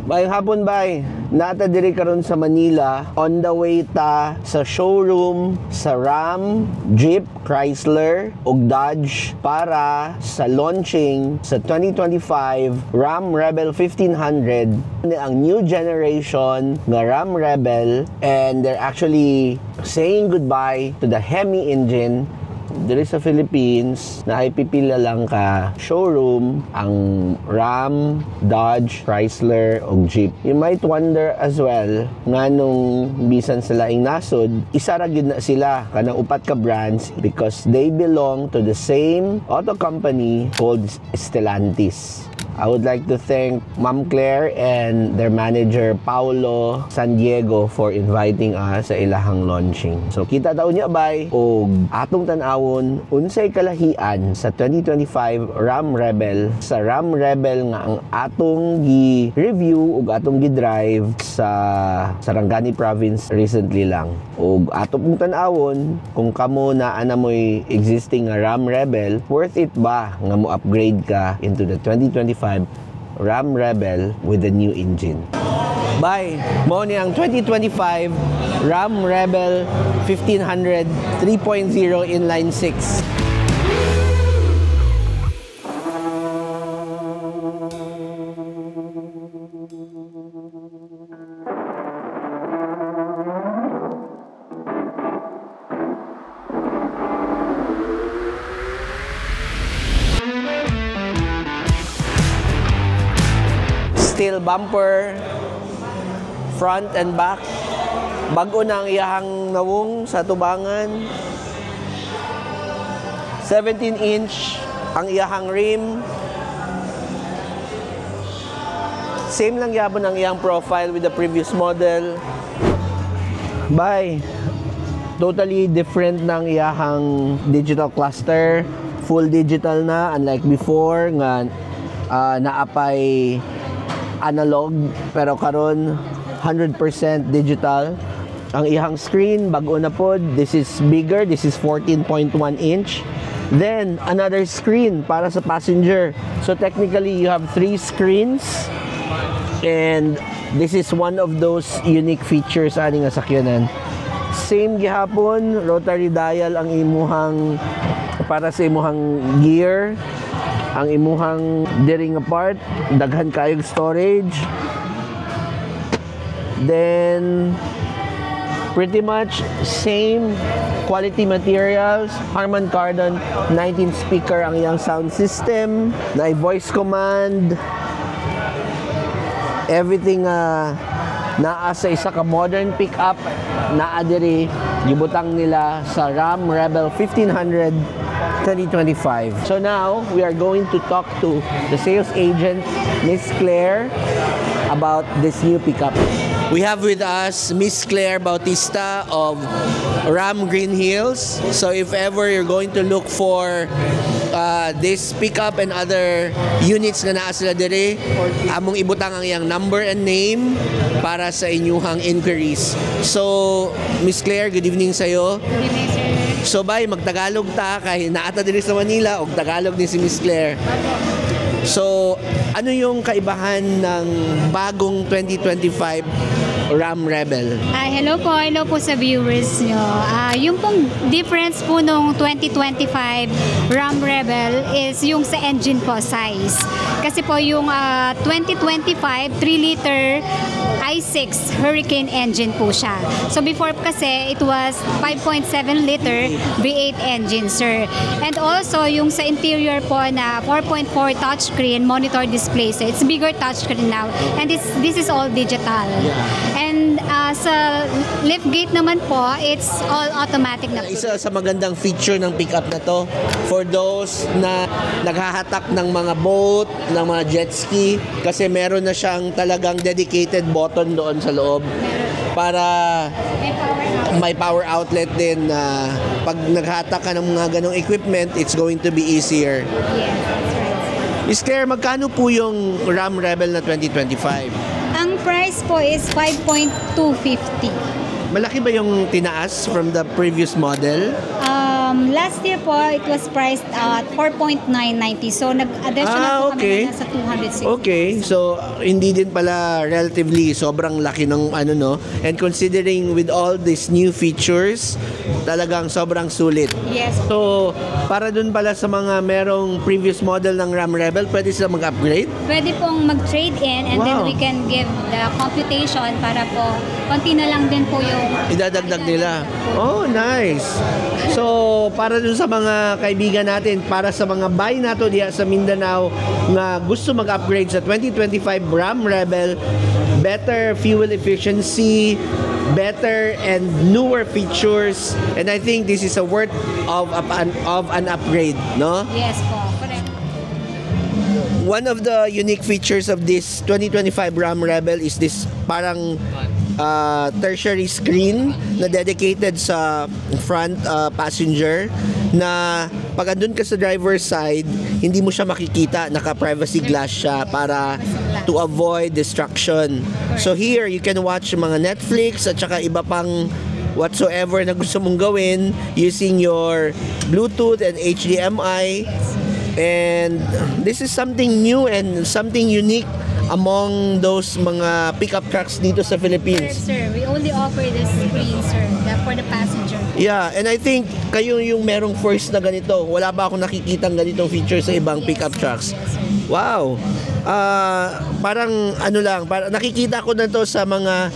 Maayong hapon, bay. Naa ta diri karon sa Manila, on the way ta sa showroom sa Ram, Jeep, Chrysler ug Dodge para sa launching sa 2025 Ram Rebel 1500, ang new generation nga Ram Rebel, and they're actually saying goodbye to the Hemi engine. Diri sa Philippines, naay pipila lang ka showroom ang Ram, Dodge, Chrysler ug Jeep. You might wonder as well nganong bisan sa laing nasod, isa ra gyud na sila kanang upat ka brands, because they belong to the same auto company called Stellantis. I would like to thank Ma'am Claire and their manager Paulo San Diego for inviting us sa ilahang launching. So kita ta unya, bay, og atong tan-awon unsay kalahian sa 2025 Ram Rebel sa Ram Rebel nga ang atong gi-review ug atong gi-drive sa Sarangani Province recently lang. Ug ato pong tan-awon kung kamo naa na mo'y existing nga Ram Rebel, worth it ba nga mo upgrade ka into the 2025 Ram Rebel with the new engine. Bay, mao ni ang 2025 Ram Rebel 1500 3.0 inline 6. Steel bumper, front and back. Bago na ang iyahang nawong sa tubangan. 17 inch ang iyahang rim. Same lang gyapon ang iyang profile with the previous model. Bay, totally different ng iyahang digital cluster. Full digital na, unlike before nga naapay analog, pero karon 100% digital. Ang iyang screen bag-o na pod. This is bigger, this is 14.1 inch. Then another screen para sa passenger. So technically you have three screens, and this is one of those unique features ani nga sakyanan. Same gihapon, rotary dial ang imuhang para sa imuhang gear, ang imuhang diri nga part, daghan kayog storage. Then pretty much same quality materials. Harman Kardon 19 speaker ang iyang sound system, na voice command. Everything naa sa isa ka modern pickup naa diri, gibutang nila sa Ram Rebel 1500 2025. So now we are going to talk to the sales agent, Miss Claire, about this new pickup. We have with us Miss Claire Bautista of Ram Green Hills. So if ever you're going to look for this pickup and other units nga naa sila diri, among ibutang ang iyang number and name para sa inyuhang inquiries. So, Miss Claire, good evening sa'yo. Good evening, sir. So bay, magtagalog ta kay naa ta diri sa Manila og Tagalog ni si Miss Claire. So, ano yung kaibahan ng bagong 2025 Ram Rebel? Ah, hello po sa viewers nyo. Yung pong difference po nung 2025 Ram Rebel is yung sa engine po size. Kasi po yung 2025 3 liter I6 Hurricane engine po siya. So before kasi it was 5.7 liter V8 engine, sir. And also yung sa interior po na 4.4 touchscreen monitor display. So it's bigger touchscreen now and this is all digital. And sa lift gate naman po, it's all automatic na po. Isa sa magandang feature ng pickup na to for those na naghahatak ng mga boat, ng mga jet ski, kasi meron na siyang talagang dedicated button doon sa loob para May power outlet. May power outlet din na pag naghatak ka ng mga ganong equipment, it's going to be easier. Yes, that's right. Miss Claire, magkano po yung Ram Rebel na 2025? Ang price po is 5.250. Malaki ba yung tinaas from the previous model? Ah, Last year po, it was priced at 4.990. So, nag-additional po kami na nasa 260. Okay, so hindi din pala relatively sobrang laki ng ano, no. And considering with all these new features, talagang sobrang sulit. Yes. So, para dun pala sa mga merong previous model ng Ram Rebel, pwede sila mag-upgrade? Pwede pong mag-trade in and then we can give the computation para po konti na lang din po yung idadagdag nila. Oh, nice. So, para dun sa mga kaibigan natin, para sa mga buy nato diha sa Mindanao nga gusto mag-upgrade sa 2025 Ram Rebel, better fuel efficiency, better and newer features, and I think this is a worth of an upgrade, no? Yes po, correct. One of the unique features of this 2025 Ram Rebel is this parang tertiary screen na dedicated sa front passenger na pag andun ka sa driver's side, hindi mo siya makikita, naka-privacy glass siya para to avoid distraction. So here, you can watch mga Netflix at saka iba pang whatsoever na gusto mong gawin using your Bluetooth and HDMI. And this is something new and something unique among those mga pickup trucks dito sa Philippines. Sir, we only offer this screen, sir, for the passenger. Yeah, and I think kayo yung merong first na ganito. Wala pa akong nakikitang ganitong feature sa ibang pickup trucks. Yes, sir. Wow. Parang ano lang, parang nakikita ko na to sa mga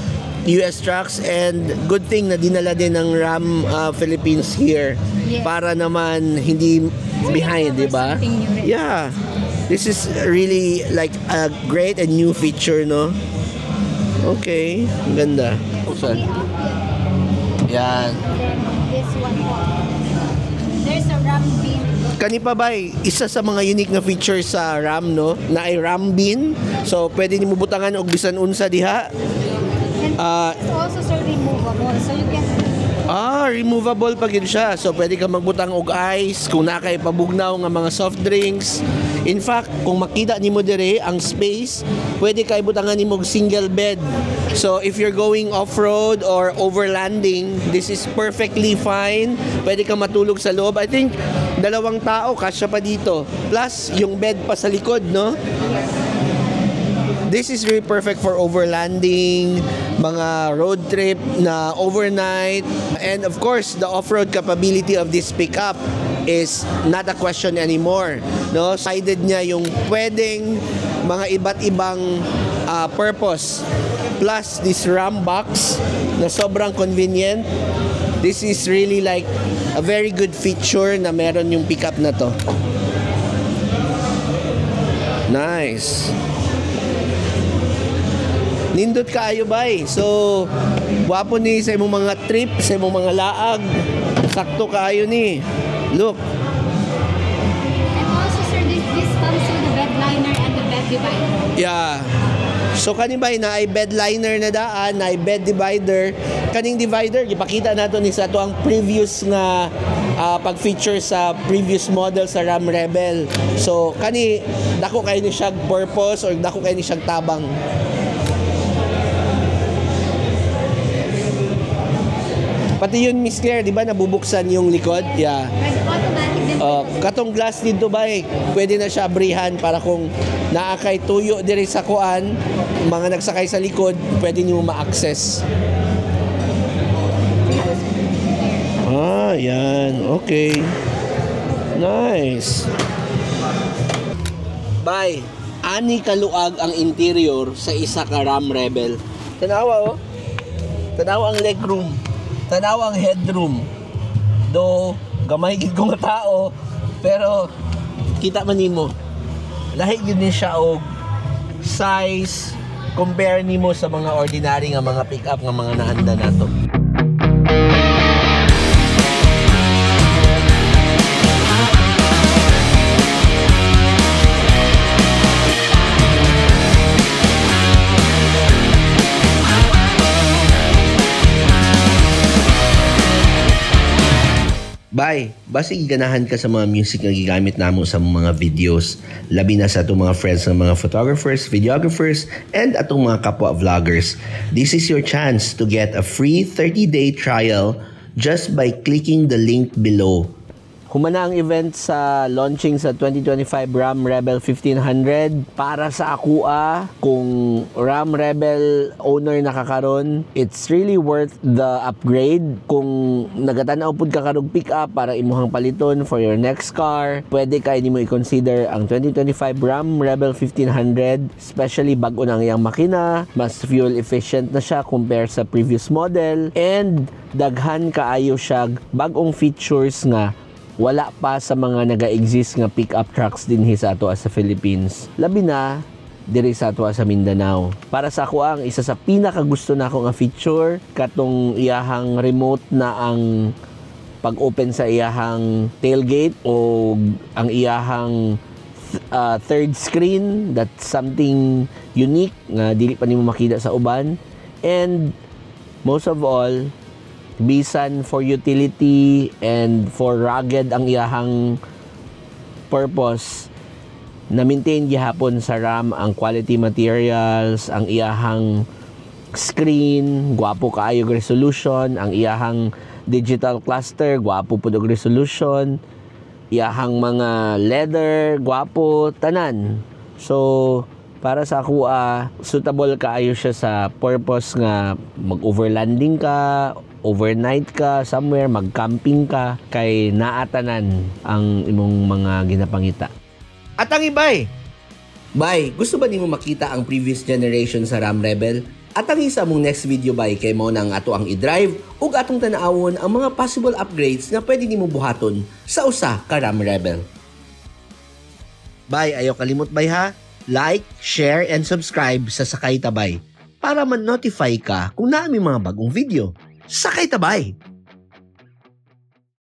US trucks and good thing na dinala din ng Ram Philippines here para naman hindi behind, di ba? Something new rin. Yeah. This is really like a great and new feature, no? Okay, ang ganda. Buksan. Yan. Then this one po. There's a Ram bin. Kani pa ba, isa sa mga unique na feature sa Ram, no? Na ay Ram bin. So, pwede nimo butangan og bisan unsa diha. And it's also, sir, removable. So you can Ah, removable pa gyud siya. So pwede ka magbutang og ice kung naa kay pabugnaw nga mga soft drinks. In fact, kung makita nimo dire ang space, pwede ka ibutangan nimo og single bed. So if you're going off-road or overlanding, this is perfectly fine. Pwede ka matulog sa loob. I think dalawang tao kasya pa dito. Plus yung bed pa sa likod, no? This is really perfect for overlanding, mga road trip na overnight, and of course, the off-road capability of this pickup is not a question anymore. No? Sided niya yung pwedeng mga iba't ibang purpose. Plus this Ram box na sobrang convenient. This is really like a very good feature na meron yung pickup na to. Nice. Nindot kaayo, bay. So, wapo ni sa imong mga trip, sa imong mga laag. Sakto kaayo ni. Look. And also, sir, this comes with the bed liner and the bed divider. Yeah. So kani ba naay bed liner na daan, naay bed divider. Kaning divider gipakita nato ni sa atoang previous nga pag-feature sa previous model sa Ram Rebel. So kani dako kay ni siya purpose or dako kay ni siyang tabang. Pati yun, Miss Claire, di ba nabubuksan yung likod? Yeah. Automatic din. Katong glass dito ba eh, pwede na siya abrihan para kung naa kay tuyo diri sa kuan, mga nagsakay sa likod, pwede niyo ma-access. Ah, yan. Okay. Nice. Bay, ani kaluag ang interior sa isa ka Ram Rebel. Tanawa oh. Tanawa ang legroom. Tanawa ang headroom. Do gamay gid ko nga tao, pero kita man nimo. Lahi gid ni siya og size compare nimo sa mga ordinary nga mga pick-up nga mga naanda nato. Bay, basig ganahan ka sa mga music nga gigamit namo sa mga videos, labi na sa atong mga friends ng mga photographers, videographers, and atong mga kapwa vloggers. This is your chance to get a free 30-day trial just by clicking the link below. Humana ang event sa launching sa 2025 Ram Rebel 1500. Para sa akua, kung Ram Rebel owner na ka karon, it's really worth the upgrade. Kung nagatanaw pud ka karong pick up para imuhang paliton for your next car, pwede kay nimo i-consider ang 2025 Ram Rebel 1500, especially bag-o na ang iyang makina, mas fuel efficient na siya compare sa previous model, and daghan kaayo siya bag-ong features nga wala pa sa mga naga-exist nga pickup trucks dinhi sa ato sa Philippines. Labi na diri sa ato sa Mindanao. Para sa ako, ang isa sa pinakagusto nako nga feature katong iyahang remote na ang pag-open sa iyahang tailgate o ang iyahang third screen. That's something unique nga dili pa nimo makita sa uban. And most of all, bisan for utility and for rugged ang iyahang purpose, na maintain gihapon sa Ram ang quality materials. Ang iyahang screen, gwapo kaayo og resolution. Ang iyahang digital cluster, gwapo pud og resolution. Iyahang mga leather, gwapo tanan. So para sa ako, suitable kaayo siya sa purpose nga mag-overlanding ka, overnight ka somewhere, mag-camping ka, kay naatanan ang imong mga ginapangita. At ang ibay, Bay, gusto ba nimo makita ang previous generation sa Ram Rebel? At ang isa mong next video, bay, kay mao na ang ato ang i-drive ug atong tan-awon ang mga possible upgrades nga pwede nimo buhaton sa usa ka Ram Rebel. Bay, ayaw kalimot, bay, ha. Like, share, and subscribe sa Sakay Tabay para ma-notify ka kung naa mi mga bagong video. Sakay Tabay!